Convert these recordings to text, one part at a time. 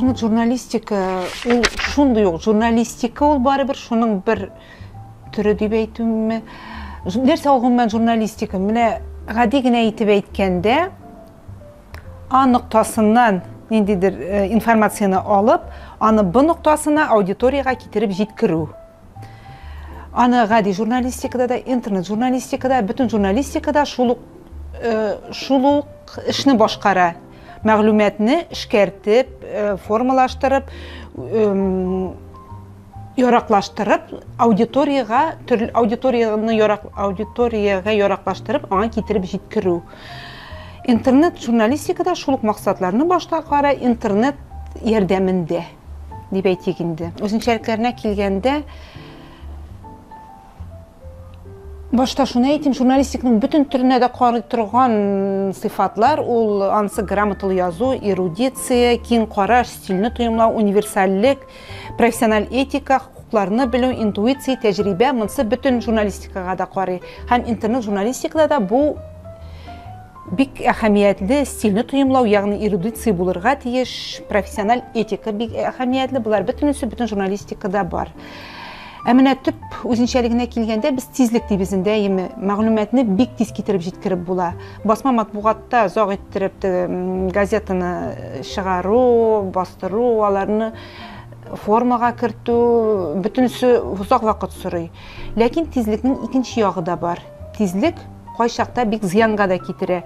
Интернет журналистика ул шундый ук журналистика, ул барыбер шуның бер төре дип әйтүме. Нәрсә ул гомумән журналистика? Менә гади генә итеп әйткәндә, А ноктасыннан ниндидер информацияне алып, аны Б ноктасына, аудиториягә китереп җиткерү. Аны гади журналистикада да, интернет журналистикада, бөтен журналистикада шул ук эшне башкара. Мәгълүматны эшкәртеп, формалаштырып, яраклаштырып, аудиториягә, төрле аудиторияне ярак, аудиториягә яраклаштырып, аңа китереп җиткерү. Интернет журналистикада шул ук максатларны башкара интернет ярдәмендә, дип әйтик инде. Үзенчәлекләренә килгәндә, башта шуны әйтим, журналистиканың бөтен төренә дә карый торган сыйфатлар, ул анысы грамоталы язу, эрудиция, киң караш, стильне тоемлау, универсальлек, профессиональ этика, хокукларны белү, интуиция, тәҗрибә, монысы бөтен журналистикага да карый. Һәм интернет журналистикада да бу бик әһәмиятле: стильне тоемлау, ягъни эрудиция булырга тиеш, профессиональ этика бик әһәмиятле, болар бөтенесе бөтен журналистикада бар. Ә менә төп үзенчәлегенә килгәндә, без тизлек дибез инде, әйеме? Мәгълүматны бик тиз китереп җиткереп була. Басма матбугатта озак иттереп газетаны чыгару, бастыру, аларны формага кертү, бөтенесе озак вакыт сорый. Ләкин тизлекнең икенче ягы да бар. Тизлек кайчакта бик зыянга да китерә.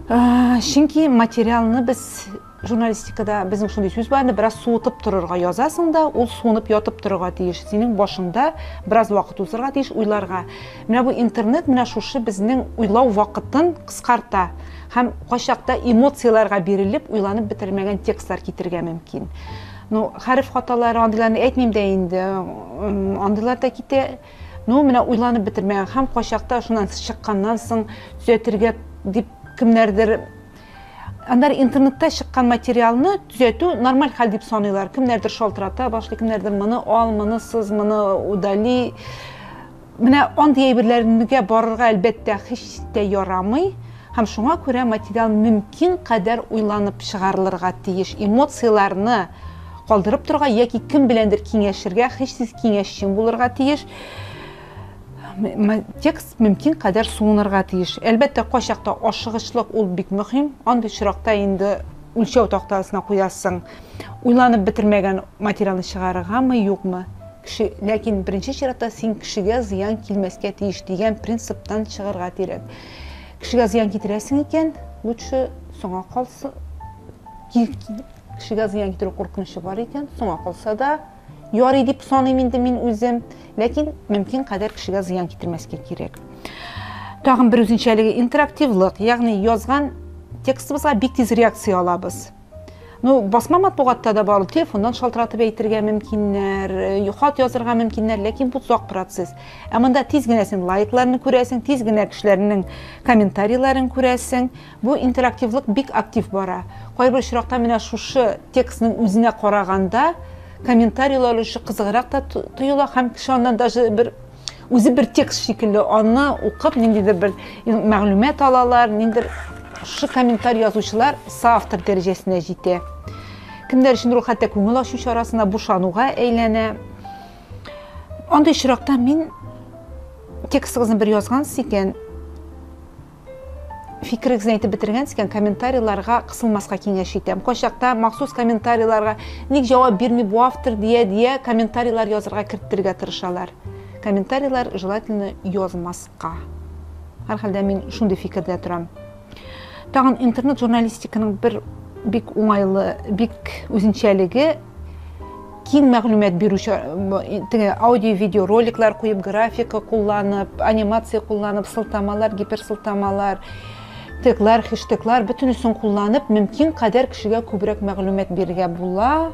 Чөнки материалны без журналистикада, безнең шундый сүз бар инде, бераз суытып торырга язасың да, ул суынып ятып торырга тиеш. Синең башыңда бераз вакыт узырга тиеш уйларга. Менә бу интернет менә шушы безнең уйлау вакытын кыскарта һәм кайчакта эмоцияләргә бирелеп уйланып бетермәгән текстлар китерергә мөмкин. Ну, хәреф хаталары, андыйларны әйтмим дә инде, андыйлар да китә. Ну, менә уйланып бетермәгән һәм кайчакта шуннан чыкканнан соң төзәтергә дип кемнәрдер. Аннары интернетта чыккан материалны төзәтү нормаль хәл дип саныйлар. Кемнәрдер шалтырата башлый, кемнәрдер моны ал, моны сыз, моны удали. Менә андый әйберләргә барырга, әлбәттә, һич тә ярамый. Һәм шуңа күрә материал мөмкин кадәр уйланып чыгарылырга тиеш. Эмоцияләрне калдырып торырга яки кем беләндер киңәшергә, һичсез киңәшчең булырга тиеш. Текст мөмкин кадәр суынырга тиеш. Әлбәттә, кайчакта ашыгычлык ул бик мөһим. Андый очракта инде үлчәү тактасына куясың. Уйланып бетермәгән материалны чыгарыргамы, юкмы? Кеше, ләкин беренче чиратта син кешегә зыян килмәскә тиеш дигән принциптан чыгарга кирәк. Кешегә зыян китерәсең икән, лучше соңа калсын. Кешегә зыян китерү куркынычы бар икән, соңа калса да ярый дип саныйм инде мин үзем. Ләкин мөмкин кадәр кешегә зыян китермәскә кирәк. Тагын бер үзенчәлеге — интерактивлык, ягъни язган текстыбызга бик тиз реакция алабыз. Ну, басма матбугатта да бар, телефоннан шалтыратып әйтергә мөмкиннәр, хат язырга мөмкиннәр, ләкин бу озак процесс. Ә монда тиз генә син лайкларны күрәсең, тиз генә кешеләрнең комментарийларын күрәсең. Бу интерактивлык бик актив бара. Кайбер очракта менә шушы текстның үзенә караганда комментарийлар өлеше кызыграк та тоела һәм кеше аннан даже бер үзе бер текст шикелле аны укып ниндидер бер мәгълүмат алалар, ниндидер шушы комментарий язучылар соавтор дәрәҗәсенә җитә. Кемнәр өчендер ул хәтта күңел ачу чарасына, бушануга әйләнә. Андый очракта мин текстыгызны бер язгансыз икән, фикерегезне әйтеп бетергәнсез икән, комментарийларга кысылмаска киңәш итәм. Кайчакта махсус комментарийларга ник җавап бирми бу автор дия-дия комментарийлар язырга кертергә тырышалар. Комментарийлар желательно язмаска. Һәрхәлдә мин шундый фикердә торам. Тагын интернет журналистиканың бер бик уңайлы, бик үзенчәлеге — киң мәгълүмат бирү, теге аудио, видео роликлар куеп, графика кулланып, анимация кулланып, сылтамалар, гиперсылтамалар, теглар, хештеглар, бөтенесен кулланып, мөмкин кадәр кешегә күбрәк мәгълүмат бирергә була.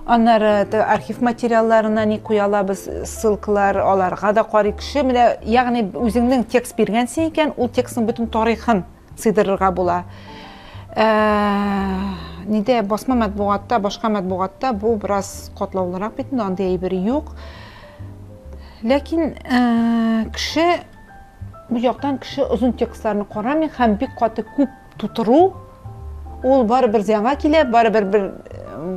Аннары архив материалларына ни куя алабыз, ссылкалар, аларга да карый кеше. Менә, ягъни үзеңнең текст биргәнсең икән, ул текстның бөтен тарихын сыйдырырга була. Нидә, басма матбугатта, башка матбугатта бу бераз катлаулырак бит инде, андый әйбер юк. Ләкин кеше бу яктан кеше озын текстларны карамый һәм бик каты күп тутыру ул барыбер зыянга килә, барыбер бер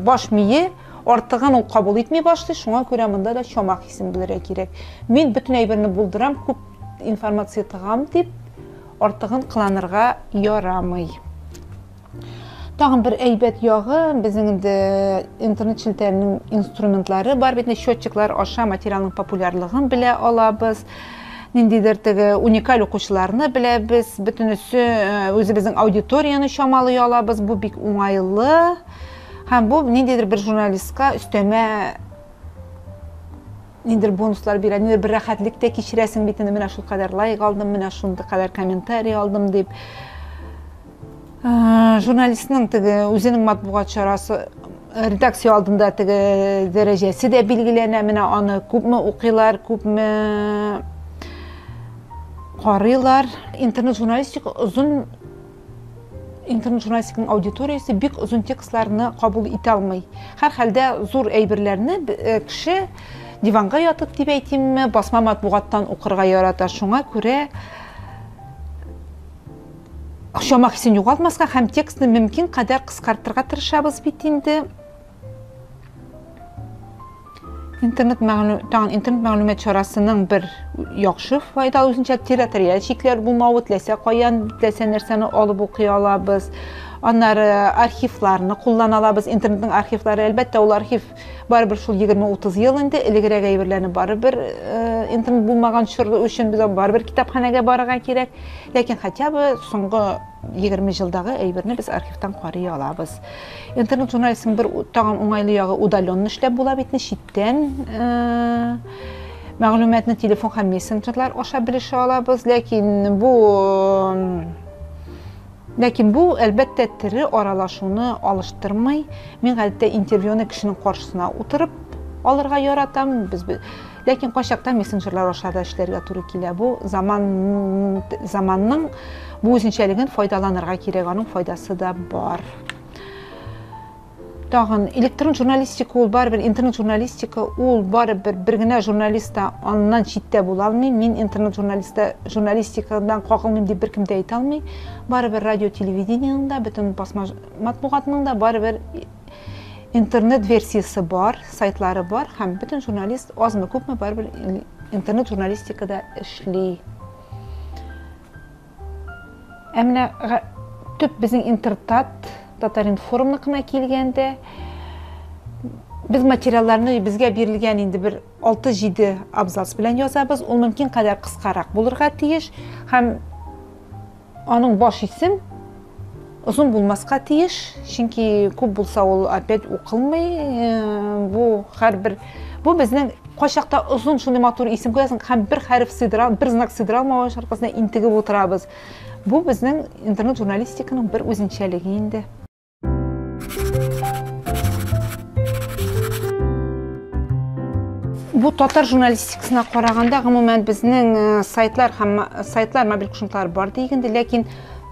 баш мие артыгын ул кабул итми башлый, шуңа күрә монда да чама хисен белергә кирәк. Мин бөтен әйберне булдырам, күп информация тыгам дип, артыгын кыланырга ярамый. Тагын бер әйбәт ягы, безнең инде интернет челтәренең инструментлары бар бит, счетчиклар аша материалның популярлыгын белә алабыз. Ниндидер теге уникаль укучыларны беләбез, бөтенесе э, үзебезнең аудиторияне чамалый алабыз. Бу бик уңайлы. Һәм бу ниндидер бер журналистка өстәмә ниндидер бонуслар бирә, ниндидер бер рәхәтлек тә кичерәсең бит инде, менә шул кадәр лайк алдым, менә шундый кадәр комментарий алдым дип. Э, журналистның теге үзенең матбугат чарасы э, редакция алдында теге дәрәҗәсе дә билгеләнә, менә аны күпме укыйлар, күпме карыйлар. Интернет журналистика озын интернет журналистиканың аудиториясе бик озын текстларны кабул итә алмый. Һәрхәлдә зур әйберләрне э, кеше диванга ятып дип әйтимме, басма матбугаттан укырга ярата. Шуңа күрә чама хисен югалтмаска һәм текстны мөмкин кадәр кыскартырга тырышабыз бит инде. Интернет мәгълү тагын интернет мәгълүмат чарасының бер яхшы файдалы үзенчә территориаль чикләр булмавы, теләсә каян, теләсә нәрсәне алып укый алабыз. Аннары архивларны куллана алабыз. Интернетның архивлары, әлбәттә, ул архив барыбер шул 20-30 ел инде, элегрәк әйберләрне барыбер э, интернет булмаган чор өчен без барыбер китапханәгә барырга кирәк. Ләкин хотя бы соңгы 20 елдагы әйберне без архивтан карый алабыз. Интернет журналистның бер тагын уңайлы ягы удаленно эшләп була бит, читтән э, мәгълүматны телефон һәм мессенджерлар аша белешә алабыз, ләкин бу Ләкин бу, әлбәттә, тере аралашуны алыштырмый. Мин гадәттә интервьюны кешенең каршысына утырып алырга яратам. Без ләкин кайчакта мессенджерлар аша да эшләргә туры килә. Бу заман заманның бу үзенчәлеген файдаланырга кирәк, аның файдасы да бар. Тагын электрон журналистика ул барыбер интернет журналистика ул барыбер бер генә журналист та аннан читтә була алмый. Мин интернет журналиста журналистикадан кагылмыйм дип беркем дә әйтә алмый. Барыбер радио телевидениенең дә, бөтен басма матбугатның да барыбер интернет версиясе бар, сайтлары бар һәм бөтен журналист азмы күпме барыбер интернет журналистикада эшли. Ә менә төп безнең Интертат, Татаринформныкына килгәндә, без материалларны безгә бирелгән инде бер 6-7 абзац белән язабыз. Ул мөмкин кадәр кыскарак булырга тиеш һәм аның баш исем озын булмаска тиеш, чөнки күп булса ул опять укылмый. Э, бу һәрбер бу безнең кайчакта озын шундый матур исем куясың һәм бер хәреф сыйдыра, бер знак сыйдыра алмау аркасында интегеп утырабыз. Бу безнең интернет журналистиканың бер үзенчәлеге инде. Бу татар журналистикасына караганда, гомумән, безнең э, сайтлар һәм сайтлар, мобиль кушымталар бар дигәндә, ләкин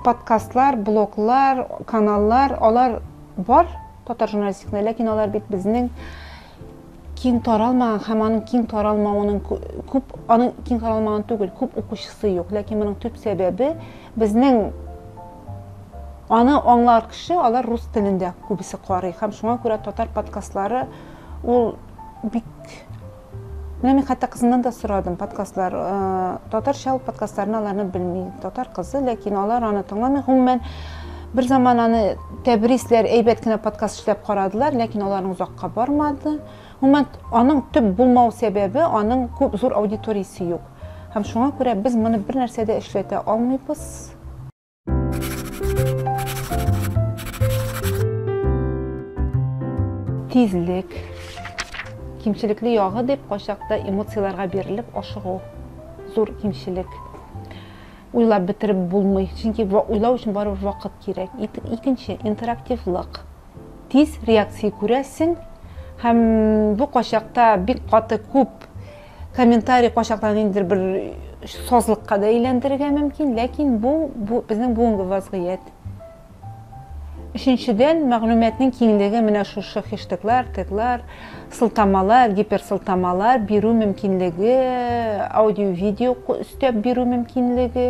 подкастлар, блоглар, каналлар, алар бар татар журналистикасында, ләкин алар бит безнең киң таралмаган һәм аның киң таралмавының күп, аның киң таралмаган түгел, күп укучысы юк. Ләкин моның төп сәбәбе безнең аны аңлар кеше, алар рус телендә күбесе карый һәм шуңа күрә татар подкастлары ул бик. Менә мин хәтта кызымнан да сорадым, подкастлар, э, татарча ул подкастларны аларны белми. Татар кызы, ләкин алар аны тыңламый. Гомумән, бер заман аны тәбрисләр әйбәт кенә подкаст эшләп карадылар, ләкин аларның озакка бармады. Гомумән, аның төп булмау сәбәбе, аның күп зур аудиториясе юк. Һәм шуңа күрә без моны бер нәрсә дә эшләтә алмыйбыз. Тизлек, кимчелекле ягы дип кайчакта эмоцияләргә бирелеп ашыгу зур кимчелек. Уйлап бетереп булмый, чөнки уйлау өчен барыбер вакыт кирәк. Икенче, интерактивлык. Тиз реакция күрәсең һәм бу кайчакта бик каты күп комментарий кайчакта ниндидер бер сазлыкка да әйләндерергә мөмкин, ләкин бу, бу безнең бүгенге вазгыять. Өченчедән, мәгълүматның киңлеге менә шушы хештеглар, теглар, сылтамалар, гиперсылтамалар бирү мөмкинлеге, аудио-видео өстәп бирү мөмкинлеге.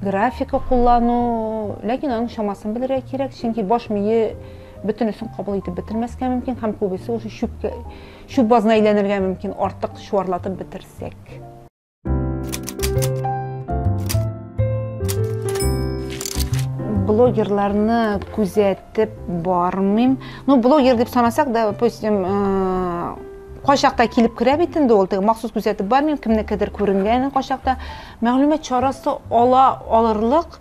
Графика куллану, ләкин аның чамасын белергә кирәк, чөнки баш мие бөтенесен кабул итеп бетермәскә мөмкин һәм күбесе уже чүпкә, чүп базына әйләнергә мөмкин, артык чуарлатып бетерсәк. Блогерларны күзәтеп бармыйм. Ну, блогер дип санасак, да, допустим, кайчакта килеп керә бит инде ул, теге махсус күзәтеп бармыйм, кемнекедер күренгән кайчакта. Мәгълүмат чарасы ала алырлык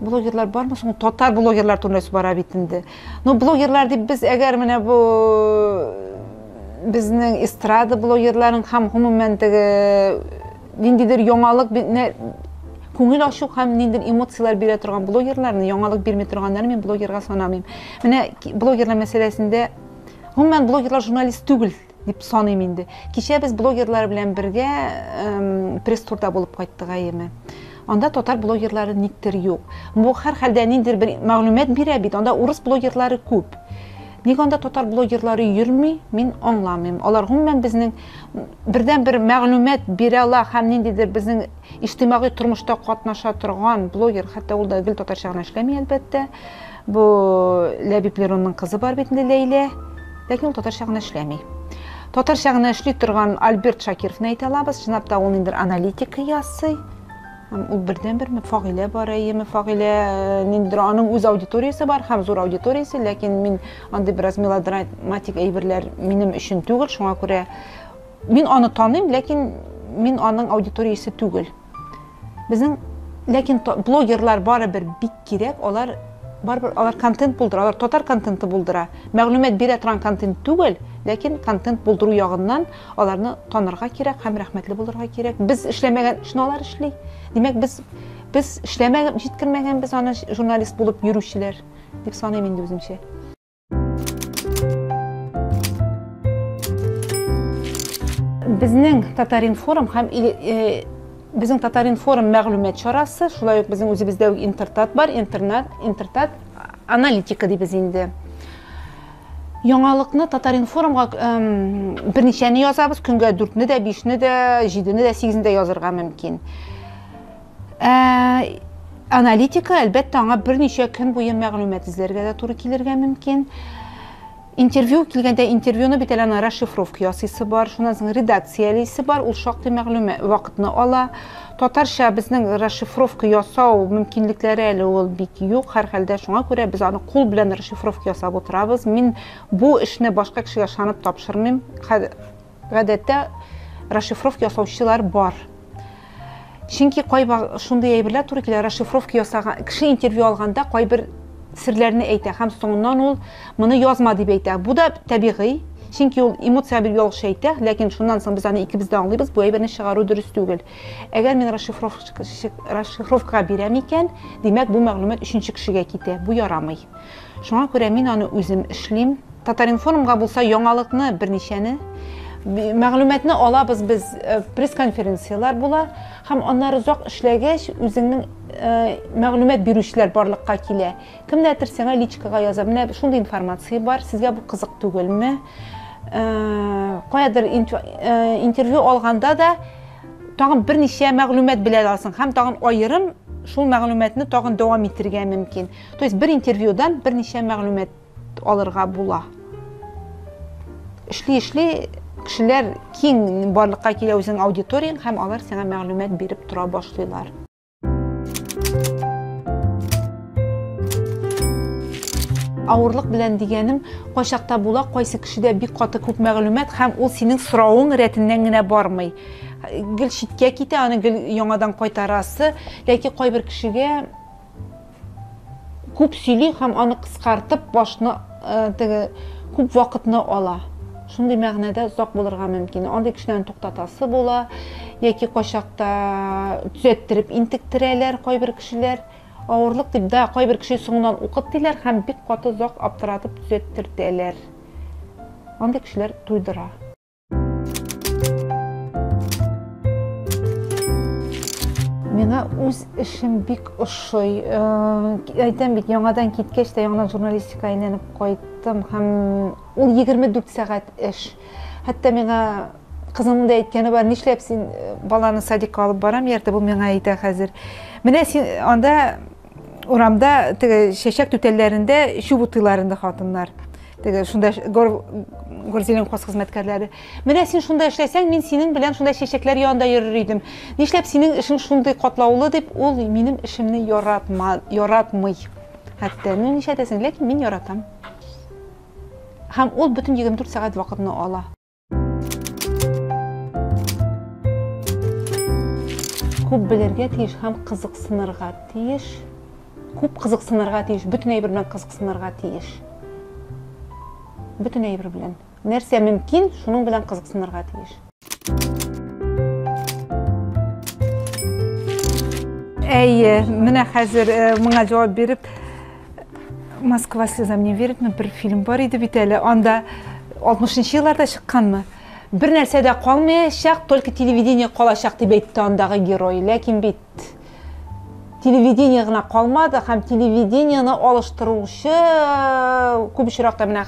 блогерлар бармы соң? Татар блогерлар турында сүз бара бит инде. Ну, блогерлар дип без әгәр менә бу безнең эстрада блогерларын һәм гомумән теге ниндидер яңалык күңел ачу һәм ниндидер эмоцияләр бирә торган блогерларны, яңалык бирми торганнарны мин блогерга санамыйм. Менә блогерлар мәсьәләсендә гомумән блогерлар журналист түгел дип саныйм инде. Кичә без блогерлар белән бергә пресс-турда булып кайттык әйеме. Анда татар блогерлары никтер юк. Бу һәрхәлдә ниндидер бер мәгълүмат бирә бит. Анда урыс блогерлары күп. Ник анда татар блогерлары йөрми, мин аңламыйм. Алар гомумән безнең бердән-бер мәгълүмат бирә ала һәм ниндидер безнең иҗтимагый тормышта катнаша торган блогер, хәтта ул да гел татарча гына эшләми, әлбәттә. Бу Ләбиб Леронның кызы бар бит инде Ләйлә. Ләкин ул татарча гына эшләми. Татарча гына эшли торган Альберт Шакировны әйтә алабыз. Чынлап та ул ниндидер аналитика ясый. Һәм ул бердәнбер Фагыйлә бар, әйеме Фагыйлә э, ниндидер аның үз аудиториясе бар һәм зур аудиториясе, ләкин мин андый бераз мелодраматик әйберләр минем өчен түгел, шуңа күрә мин аны таныйм, ләкин мин аның аудиториясе түгел. Безнең ләкин блогерлар барыбер бик кирәк, алар барыбер алар контент булдыра, алар татар контенты булдыра. Мәгълүмат бирә торган контент түгел, ләкин контент булдыру ягыннан аларны танырга кирәк һәм рәхмәтле булырга кирәк. Без эшләмәгән эшне алар эшли. Димәк, без без эшләмәгән, җиткермәгәнбез аны журналист булып йөрүчеләр дип саныйм инде үземчә. Безнең Татаринформ һәм э, безнең Татаринформ мәгълүмат чарасы, шулай ук безнең үзебездә үк Интертат бар, интернет, Интертат аналитика дибез инде. Яңалыкны Татаринформга берничәне язабыз, көнгә дүртне дә, бишне дә, җидене дә, сигезне дә язырга мөмкин. Ә, аналитика, әлбәттә, аңа берничә көн буе мәгълүмат эзләргә дә туры килергә мөмкин. Интервью килгәндә интервьюны бит әле аны расшифровка ясыйсы бар, шуннан соң редакциялисе бар, ул шактый мәгълүмат вакытны ала. Татарча безнең расшифровка ясау мөмкинлекләре әле ул бик юк, һәрхәлдә шуңа күрә без аны кул белән расшифровка ясап утырабыз. Мин бу эшне башка кешегә ышанып тапшырмыйм. Гадәттә расшифровка ясаучылар бар. Чөнки кайбер шундый әйберләр туры килә, расшифровка ясаган кеше интервью алганда кайбер серләрне әйтә һәм соңыннан ул моны язма дип әйтә. Бу да табигый, чөнки ул эмоция бер ялгыш әйтә, ләкин шуннан соң без аны икебез дә аңлыйбыз, бу әйберне чыгару дөрес түгел. Әгәр мин расшифровкага бирәм икән, димәк, бу мәгълүмат өченче кешегә китә, бу ярамый. Шуңа күрә мин аны үзем эшлим. Татаринформга булса яңалыкны берничәне мәгълүматны алабыз без э, пресс-конференцияләр була һәм аннары озак эшләгәч үзеңнең э, мәгълүмат бирүчеләр барлыкка килә. Кемнәрдер сиңа личкага яза, менә шундый информация бар, сезгә бу кызык түгелме? Э, каядыр интервью алганда да тагын берничә мәгълүмат белә аласың һәм тагын аерым шул мәгълүматны тагын дәвам итәргә мөмкин. То есть бер интервьюдан берничә мәгълүмат алырга була. Эшли-эшли кешеләр киң барлыкка килә үзенең аудиторияң һәм алар сиңа мәгълүмат биреп тора башлыйлар. Авырлык белән дигәнем, кайчакта була, кайсы кешедә бик каты күп мәгълүмат һәм ул синең соравың рәтеннән генә бармый. Гел читкә китә, аны гел яңадан кайтарасы. Ләкин кайбер кешегә күп сөйли һәм аны кыскартып башны э, теге күп вакытны ала. Шундый мәгънәдә озак булырга мөмкин. Андый кешеләрне туктатасы була яки кайчакта төзәттереп интектерәләр кайбер кешеләр. Авырлык дип да кайбер кеше соңыннан укыт диләр һәм бик каты озак аптыратып төзәттертәләр. Андый кешеләр туйдыра. Миңа үз эшем бик ошый. Э, әйтәм бит, яңадан киткәч тә яңадан журналистика әйләнеп кайттым һәм ул 24 сәгать эш. Хәтта миңа Кызымның да әйткәне бар, нишләп син э, баланы садикка алып барам, ярты бу миңа әйтә хәзер. Менә син анда урамда теге чәчәк түтәлләрендә чүп утыйлар инде хатыннар. Теге шунда гор горзеленхоз хезмәткәрләре. Менә син шунда эшләсәң, мин синең белән шунда чәчәкләр янында йөрер идем. Нишләп синең эшең шундый катлаулы дип, ул минем эшемне яратма, яратмый. Хәтта, ну нишләтәсең, ләкин мин яратам. Һәм ул бөтен 24 сәгать вакытны ала. Күп белергә тиеш һәм кызыксынырга тиеш. Күп кызыксынырга тиеш, бөтен әйбер белән кызыксынырга тиеш. Бөтен әйбер белән. Нәрсә мөмкин, шуның белән кызыксынырга тиеш. Әйе, менә хәзер э, моңа җавап биреп, Москва слезам не верит, бер фильм бар иде бит әле. Анда 60 елларда чыкканмы? Бер нәрсә дә калмаячак, только телевидение калачак дип әйтте андагы герой. Ләкин бит телевидение гына калмады һәм телевидениене алыштыручы күп очракта менә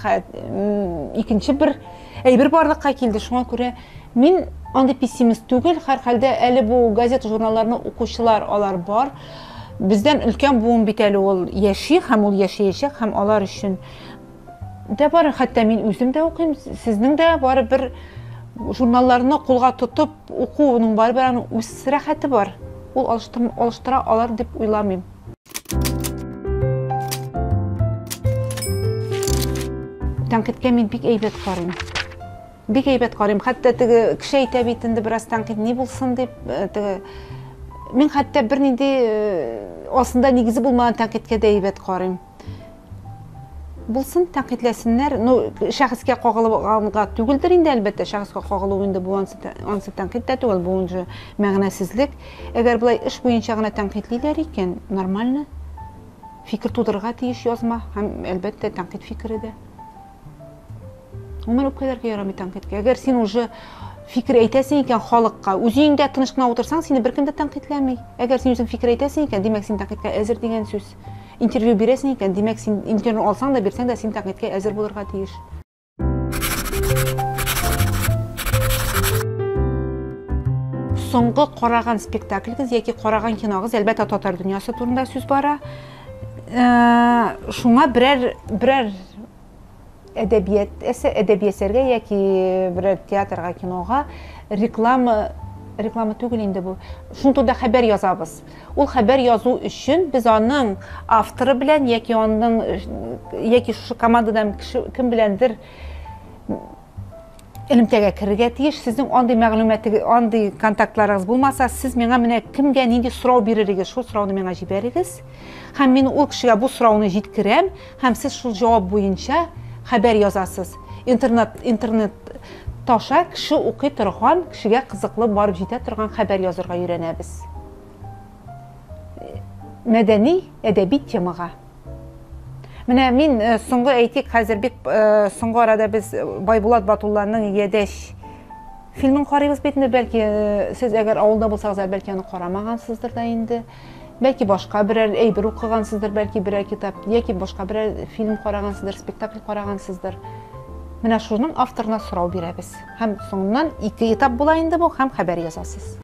икенче бер әйбер барлыкка килде. Шуңа күрә мин андый пессимист түгел, һәрхәлдә әле бу газета журналларны укучылар алар бар. Бездән өлкән буын бит әле ул яши һәм ул яшәячәк һәм алар өчен дә бар, хәтта мин үзем дә укыйм, сезнең дә барыбер журналларны кулга тотып укуның барыбер аның үз рәхәте бар. Ул алыштыра алар дип уйламыйм. Тәнкыйтькә мин бик әйбәт карыйм. Бик әйбәт карыйм. Хәтта теге кеше әйтә бит инде бераз тәнкыйть ни булсын дип, э, теге мин хәтта бернинди э, астында нигезе булмаган тәнкыйтькә дә әйбәт карыйм. Булсын, тәнкыйтьләсеннәр. Ну, шәхескә кагылганга түгелдер инде, әлбәттә, шәхескә кагылу инде бу ансы, ансы тәнкыйть тә түгел, бу уже мәгънәсезлек. Әгәр болай эш буенча гына тәнкыйтьлиләр икән, нормально. Фикер тудырырга тиеш язма һәм, әлбәттә, тәнкыйть фикере дә. Гомумән үпкәләргә ярамый тәнкыйтькә. Әгәр син уже фикер әйтәсең икән халыкка, үз өеңдә тыныч кына утырсаң, сине беркем дә тәнкыйтьләми. Әгәр син үзең фикер әйтәсең икән, димәк, син тәнкыйтькә әзер дигән сүз. Интервью бирәсең икән, димәк, син интервью алсаң да, бирсәң дә, син тәнкыйтькә әзер булырга тиеш. Соңгы караган спектакльгез яки караган киногыз, әлбәттә, татар дөньясы турында сүз бара. Э, шуңа берәр берәр әдәбият әсә, әдәби әсәргә яки берәр театрга, кинога реклама реклама түгел инде бу. Шуның турында хәбәр язабыз. Ул хәбәр язу өчен без аның авторы белән яки аның яки шушы командадан кеше кем беләндер элемтәгә керергә тиеш. Сезнең андый мәгълүматыгыз, андый контактларыгыз булмаса, сез миңа менә кемгә нинди сорау биререгез, шул сорауны миңа җибәрегез. Һәм мин ул кешегә бу сорауны җиткерәм, һәм сез шул җавап буенча хәбәр язасыз. Интернет, интернет таша кеше укый торган, кешегә кызыклы барып җитә торган хәбәр язырга өйрәнәбез. Мәдәни, әдәби темага. Менә мин э, соңгы әйтик, хәзер бик э, соңгы арада без Байбулат Батулланың Ядәш фильмын карыйбыз бит инде, бәлки э, сез әгәр авылда булсагыз, бәлки аны карамагансыздыр да инде. Бәлки башка берәр әйбер укыгансыздыр, бәлки берәр китап, яки башка берәр фильм карагансыздыр, спектакль карагансыздыр. Менә шуның авторына сорау бирәбез. Һәм соңыннан ике этап була инде бу, һәм хәбәр язасыз.